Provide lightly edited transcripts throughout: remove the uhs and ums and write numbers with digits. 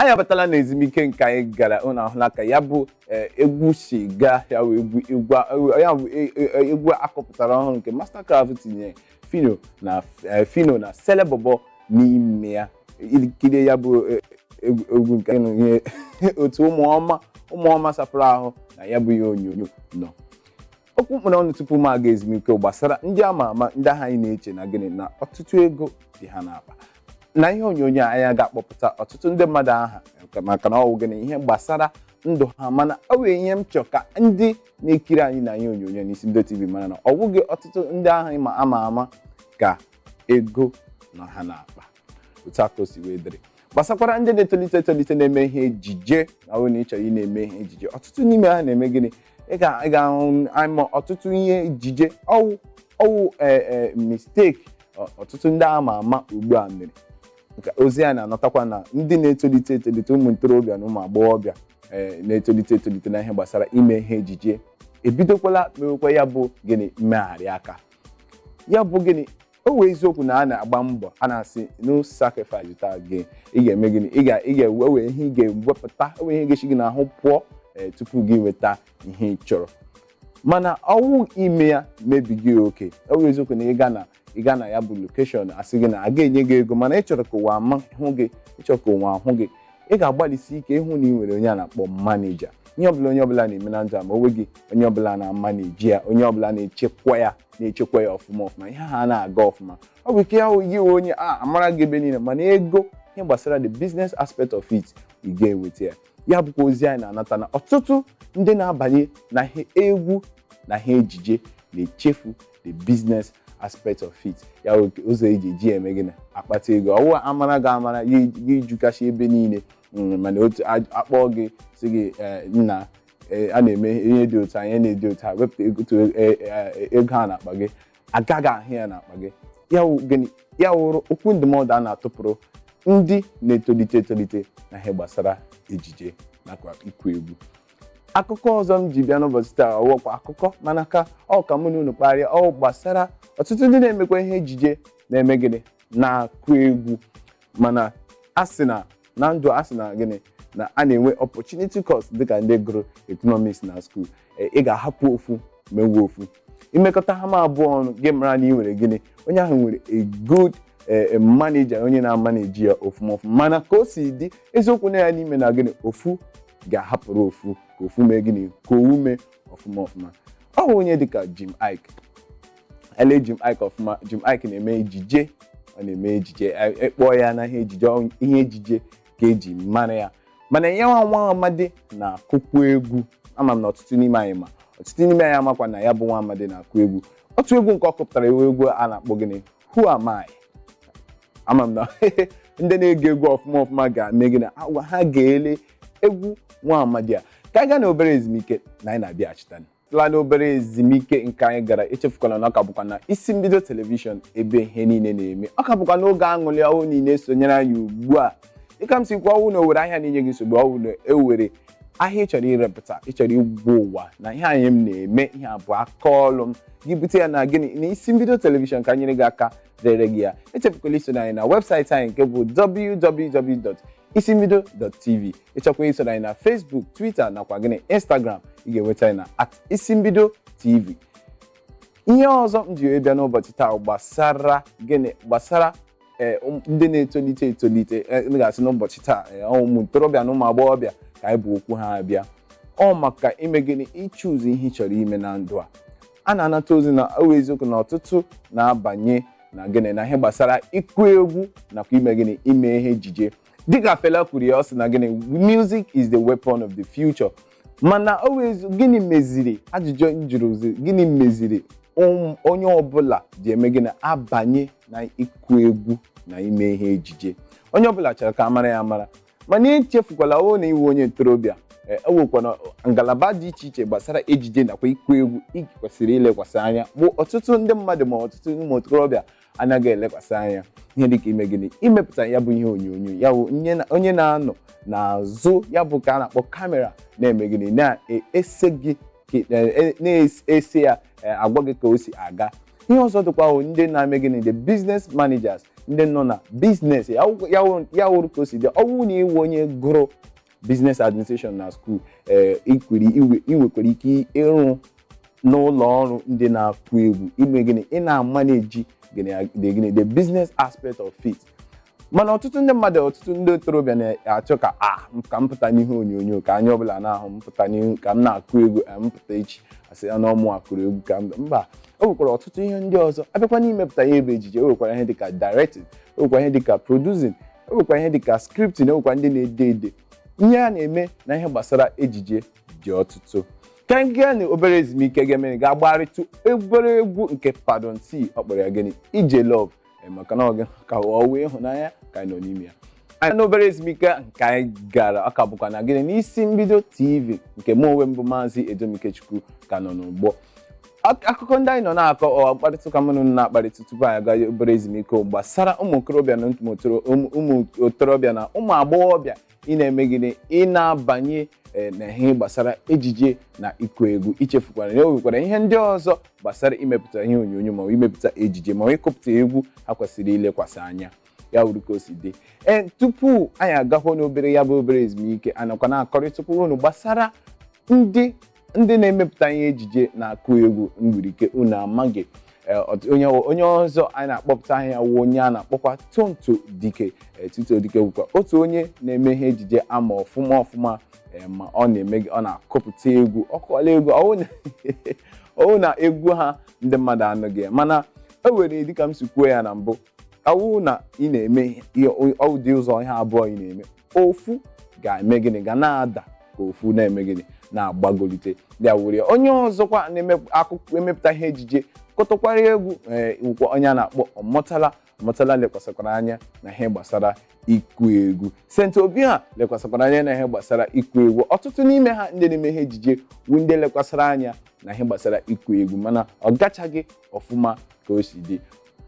Anyị abatala na ezumike nke anyị gara. Ụnụ ahụla ka ya bụ egwu si gaa. Ya bụ egwu ya bụ egwu akọpụtara ọhụrụ nke Mastercraft tinyere Phyno na Phyno na Selebobo n'ime ya. Ikiri ya bụ egwu nke ịnụ ihe otu ụmụọma ụmụọma sapụrụ ahụ na ya bụ ihe onyonyo nọ. Okwu mkpụrụ ọnụ tupu m aga ezumike gbasara ndị ama ama, ndị ahụ anyị na-eche na gịnị, na ọtụtụ ego dị ha n'akpa. Na ihe onyonyo a, anyị ga-akpọpụta ọtụtụ ndị mmadụ aha maka na ọwụ gịnị, ihe gbasara ndụ ha. Mana ọ bụ ihe m chọ ka ndị na-ekiri anyị na ihe onyonyo n'Isi Mbido TV mara na ọ bụghị ọtụtụ ndị ahụ ma ama ama ka ego nọ ha n'akpa. Otu aka o si wee dịrị gbasakwara ndị na-etolite etolite na-eme ihe ejije na ọ na ị chọrọ ị na-eme ihe ejije, ọtụtụ n'ime ha na-eme gịnị? Ị ga-ahụ ama ọtụtụ ihe ejije ọwụ ọwụ ee mistake ọtụtụ ndị ama ama ugbu a mere. Nke ozi a na-anọtakwa na ndị na-etolite etolite, ụmụ ntorobịa na ụmụ agbọghọbịa na-etolite etolite na ihe gbasara ime ihe ejije, ebidokwala mewekwa ya bụ gịnị, mmegharị aka. Ya bụ gịnị? O wee eziokwu na a na-agba mbọ, a na-asị no sacrifice without gain. Ị ga-eme gịnị? Ị ga-ewe ihe ị ga-ewepụta, ewe ihe ga-esi gị n'ahụ pụọ tupu gị nweta ihe ị chọrọ. Mana ọwụ ime ya mebighị oke. Ọ bụ eziokwu na ịga na ya bụ location, asị gị na a ga-enye gị ego, mana ị chọrọ ka ụwa ama hụ gị, ị chọrọ ka ụwa hụ gị, ị ga-agbalịsi ike ịhụ na ị nwere onye a na-akpọ manager. Ihe ọbụla onye ọbụla na-eme na ndụ a, ma o nweghị onye ọbụla na-ama na-eji ya, onye ọbụla na-echekwa ya, na-echekwa ya ọfụma ọfụma, ihe ha na-aga ọfụma. Ọ bụ ike ya gị onye a amara gị ebe niile, mana ego, ihe gbasara the business aspect of it, ị ga-enweta ya. Ya bụkwa ozi anyị na-anata na ọtụtụ ndị na-abanye na ihe egwu na ihe ejije na-echefu the business aspect of it. Ya bụ ụzọ eji eji eme gịnị, akpata ego. Ọwụ amara gị amara gị jukasị ebe niile, mana otu akpọ gị sị gị, "Nna, a na-eme ihe dị otu a, ihe na-edi otu a, wepụta ego a n'akpa gị," agaghị ahụ ya n'akpa gị. Ya wụ gịnị? Ya wụrụ okwu ndụmọdụ a na-atụpụrụ ndị na-etolite etolite na ihe gbasara ejije nakwa ịkụ egwu. Akụkọ ọzọ m ji bịa n'ụbọchị taa, ọwụkwa akụkọ, mana ka ọ ka mụ na unu kparịa, ọ gbasara ọtụtụ ndị na-emekwa ihe ejije na-eme gịnị, na-akụ egwu. Mana a sị na na ndụ, a sị na gịnị, na a na-enwe opportunity cost. Dịka ndị gụrụ economics na school, ị ga-ahapụ ofu mewe ofu, imekọta ha ma abụọ ọnụ, gị mara na ị nwere gịnị, onye ahụ nwere a good manager, onye na-amaneji ya ofuma ọfụma. Mana ka o si dị, eziokwu na ya n'ime na gịnị, ofu ga-ahapụrụ ofu ka ofu mee gịnị, ka owu mee ọfụma ọfụma. Ọ bụ onye dịka Jim Iyke. Ele Jim Iyke ọfụma. Jim Iyke na-eme ejije, ọ na-eme ejije, ịkpọ ya na ihe ejije, ihe ejije ka eji mara ya. Mana ya nwa nwa amadi na-akụkwa egwu. Ama m na ọtụtụ n'ime anyị, ma ọtụtụ n'ime anyị amakwa na ya bụ nwa amadi na-akụ egwu. Otu egwu nke ọ kụpụtara, ewu egwu a na-akpọ gịnị, "Who Am I?" Ama m na ndị na-ege egwu ọfụma ọfụma ga-eme gịnị, ha ga-ele egwu nwa amadi a. Ka anyị gaa n'obere ezumike na anyị na-abịaghachita tụla n'obere ezumike nke anyị gara. Echefukwala na ọ ka bụkwa na Isi Mbido Television, ebe ihe niile na-eme. Ọ ka bụkwa n'oge aṅụrị ọhụụ niile sonyere anyị ugbu a. Dịka m si kwuo, ọwụ na owere ahịa na-enye gị nsogbu, ọwụ na ewere ahịa ị chọrọ irepụta, ị chọrọ igwu ụwa na ihe anyị m na-eme, ihe abụọ aka ọlụ m gị, bute ya na gịnị, na Isi Mbido Television, ka nyere gị aka rere gị ya. Echefukwala iso anyị na webụsaịtị anyị nke bụ www.isimbido.tv. Ịchọkwa iso anyị na Facebook, Twitter nakwa gịnị, Instagram, ị ga-enweta anyị na @isimbidotv. Ihe ọzọ m ji wee bịa n'ụbọchị taa gbasara gịnị? Gbasara ndị na-etolite etolite. M ga-asị n'ụbọchị taa, ụmụ ntorobịa na ụmụ agbọghọbịa ka anyị bụ okwu ha abịa. Ọ maka ime gịnị, ịchụzụ ihe ị chọrọ ime na ndụ a. A na-anata ozi na ọ bụ eziokwu na ọtụtụ na-abanye na gịnị, na ihe gbasara ịkụ egwu nakwa ime gịnị, ime ihe ejije. Dịka Fela kwuru ya, ọ sị na gịnị, "Music is the weapon of the future." Mana ọ bụ gịnị meziri, ajụjụ m jụrụ, gịnị meziri onye ọbụla ji eme gịnị, abanye na ịkụ egwu na ime ihe ejije? Onye ọbụla chọrọ ka amara ya amara. Mana echefukwala ọ na iwu onye ntorobịa, e nwekwana ngalaba dị iche iche gbasara ejije nakwa ịkụ egwu ị kwesịrị ilekwasị anya, bụ ọtụtụ ndị mmadụ ma ọtụtụ ụmụ okorobịa anaghị elekwasị anya. Ihe dịka ime gịnị, imepụta ya bụ ihe onyonyo, ya bụ onye na-anọ n'azụ ya bụ ka a na-akpọ camera, na-eme gịnị, na-ese gị, na-ese ya, agwa gị ka o si aga. Ihe ọzọ dịkwa ahụ, ndị na-eme gịnị, the business managers, ndị nọ na business ya wụrụ ka o si dị. Ọ bụrụ na ịwụ onye gụrụ business administration na school, ee, ị nwekwara ike ịrụ n'ụlọ ọrụ ndị na-akụ egwu, ime gịnị, ị na-amanage gịnị, the business aspect of it. Mana ọtụtụ ndị mmadụ, ọtụtụ ndị ntorobịa na-achọ ka a ka m pụta n'ihe onyonyo, ka anya ọbụla na-ahụ m pụta n'ihu, ka m na-akụ egwu, m pụta echi asị na ọmụ akụrụ egwu ka mba. O nwekwara ọtụtụ ihe ndị ọzọ abịakwa n'imepụta ihe bụ ejije. O nwekwara ihe dịka directing, o nwekwara ihe dịka producing, o nwekwara ihe dịka scripting, o nwekwara ndị na-ede ede. Ihe a na-eme na ihe gbasara ejije dị ọtụtụ. Ka anyị gaa na obere ezumike ga-eme, ga-agbarịtụ obere egwu nke Pardon T, ọ kpọrọ ya gịnị, Ije Love, maka na ọ ka ọ wee ịhụnanya ka anyị nọ n'ime ya. Anyị n'obere ezumike nke anyị gara, ọ ka bụkwa na gịnị, n'Isi Mbido TV, nke mụ onwe mbụ Maazị Edomikechukwu ka nọ n'ugbo. Akụkọ ndị anyị nọ na-akọ, ọ mkparịta ụka mụnụ na-akparịta tupu anyị aga obere ezumike, gbasara ụmụ okorobịa na ụmụ okorobịa na ụmụ agbọghọbịa ị na-eme gịnị, ị na-abanye na ihe gbasara ejije na ịkụ egwu. Ichefukwara na o nwekwara ihe ndị ọzọ gbasara imepụta ihe onyonyo, ma ọ imepụta ejije, ma ọ ịkụpụta egwu ha kwesịrị ilekwasị anya. Ya wuru ka o si dị. Ee, tupu anyị agakwa n'obere ya bụ obere ezumike, anakwa na-akọrịtakwa unu gbasara ndị na-emepụta ihe ejije na-akụ egwu nwere ike unu amaghị. Onye ọzọ anyị na-akpọpụta ahịa wụ onye a na-akpọkwa Tonto Dike. Tonto Dike bụkwa otu onye na-eme ihe ejije ama ọfụma ọfụma, ma ọ na-eme, ọ na-akụpụta egwu, ọ kụọla egwu ọwụ na egwu ha ndị mmadụ anụghị ya. Mana e nwere, dịka m si kwuo ya na mbụ, ọwụ na ị na-eme ụdị ụzọ ihe abụọ ị na-eme, ofu ga-eme gịnị, ga na-ada, ka ofu na-eme gịnị, na-agbagolite. Ya were onye ọzọkwa na-emepụta ihe ejije kọtọkwara egwu, ee, onye a na-akpọ Ọmọtala. Ọmọtala lekwasịkwara anya na ihe gbasara ịkụ egwu. Saint Obi ha lekwasịkwara anya na ihe gbasara ịkụ egwu. Ọtụtụ n'ime ha ndị na-eme ihe ejije wu ndị lekwasịrị anya na ihe gbasara ịkụ egwu, mana ọ gachaghị ọfụma ka o si dị.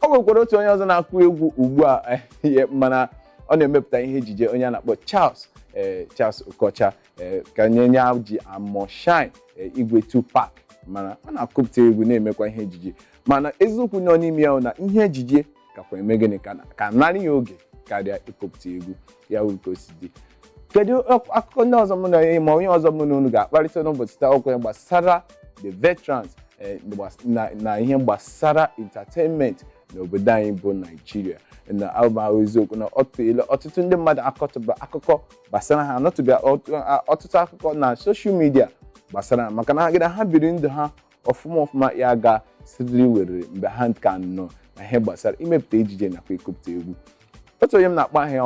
O nwekwara otu onye ọzọ na-akụ egwu ugbu a, mana ọ na-emepụta ihe ejije, onye a na-akpọ Charles, Charles Okocha, ka nye ya ji Amoshine, Igwe Tupac, mana ọ na-akụpụta egwu, na-emekwa ihe ejije. Mana eziokwu nọ n'ime ya na ihe ejije kakwa eme gịnị, ka narị ya oge karịa ịkụpụta egwu. Ya wuru ka o si dị. Kedu akụkọ ndị ọzọ mụ na onye ma onye ọzọ mụ na unu ga-akparịta n'ụbọchị taa? Okwu gbasara the veterans na ihe gbasara entertainment n'obodo anyị bụ Naijiria, na abụ eziokwu na ọtụtụ ndị mmadụ akọtụba akụkọ gbasara ha, anọtụbịa ọtụtụ akụkọ na social media gbasara ha, maka na ha gịna ha biri ndụ ha ọfụma ọfụma, ya ga siriri were mgbe ha ka nọ na ihe gbasara imepụta ejije nakwa ịkụpụta egwu. Otu onye m na-akpọ aha ya,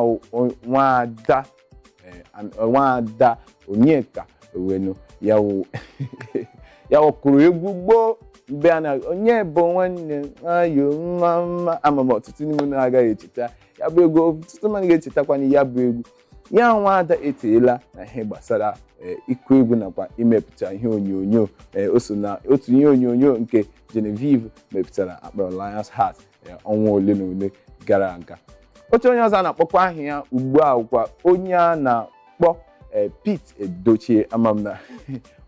nwaada Onyeka Owenu, ya kụrụ egwu gboo mgbe a na onye bụ nwanne ayo mma mma. Ama m ọtụtụ n'ime unu agaghị echeta ya bụ egwu, ọtụtụ mmadụ ga-echetakwana ya bụ egwu. Ya nwaada eteela na ihe gbasara ịkụ egwu nakwa imepụta ihe onyonyo. O so na otu ihe onyonyo nke Genevieve mepụtara akpọrọ Lions Heart ọnwa ole na ole gara aga. Otu onye ọzọ a na-akpọkwa aha ya ugbu a kwa onye a na-akpọ Pete Edochie. Ama m na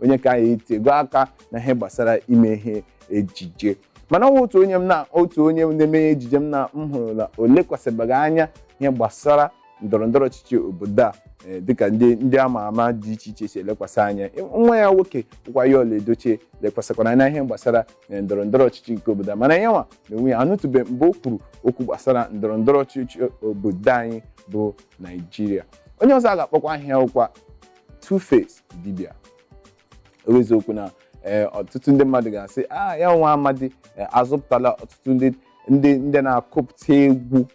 onye ka anyị etego aka na ihe gbasara ime ihe ejije, mana ọ otu onye m na otu onye na-eme ejije m na m hụrụ na o lekwasịbaghị anya ihe gbasara ndọrọ ndọrọ ọchịchị obodo a, dịka ndị ama ama dị iche iche si elekwasị anya. Nwa ya nwoke bụkwa Yul Edochie lekwasịkwara anya ihe gbasara ndọrọ ndọrọ ọchịchị nke obodo a, mana ya nwa na onwe ya anụtụbe mgbe o kwuru okwu gbasara ndọrọ ndọrọ ọchịchị obodo anyị bụ Naijiria. Onye ọzọ a ga-akpọkwa aha ụkwa Two-Face Idibia. Eziokwu na ọtụtụ ndị mmadụ ga-asị a ya nwa amadi azụpụtala ọtụtụ ndị na-akụpụta egwu.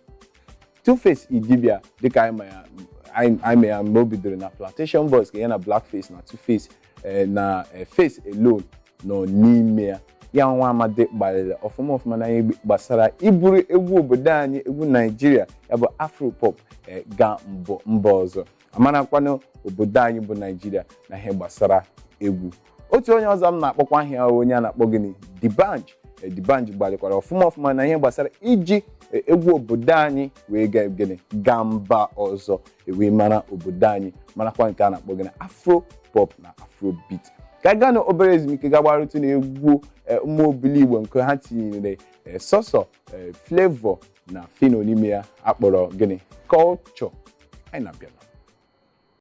Two-Face Idibia, dịka anyị ma ya mgbe o bidoro na Plantation Boys, ka ya na Blackface na Two-Face na Face Alone nọ n'ime ya. Ya nwa amadi gbalịrị ọfụma ọfụma na ihe gbasara iburu egwu obodo anyị, egwu Naijiria, ya bụ Afropop, gaa mba ọzọ, amarakwanụ obodo anyị bụ Naijiria na ihe gbasara egwu. Otu onye ọzọ m na-akpọkwa aha, onye a na-akpọ gịnị, D'banj. D'banj gbalịkwara ọfụma ọfụma na ihe gbasara iji egwu obodo anyị wee gaa gịnị, gaa mba ọzọ, wee mara obodo anyị, marakwa nke a na-akpọ gịnị, Afro pop na Afrobeat. Ka anyị gaa na obere ezumike, ga gbarụtụ na egwu. Ụmụ Obiligbo nke ha tinyere sọsọ Flavour na Phyno n'ime ya, akpọrọ gịnị? Culture. Anyị na-abịa.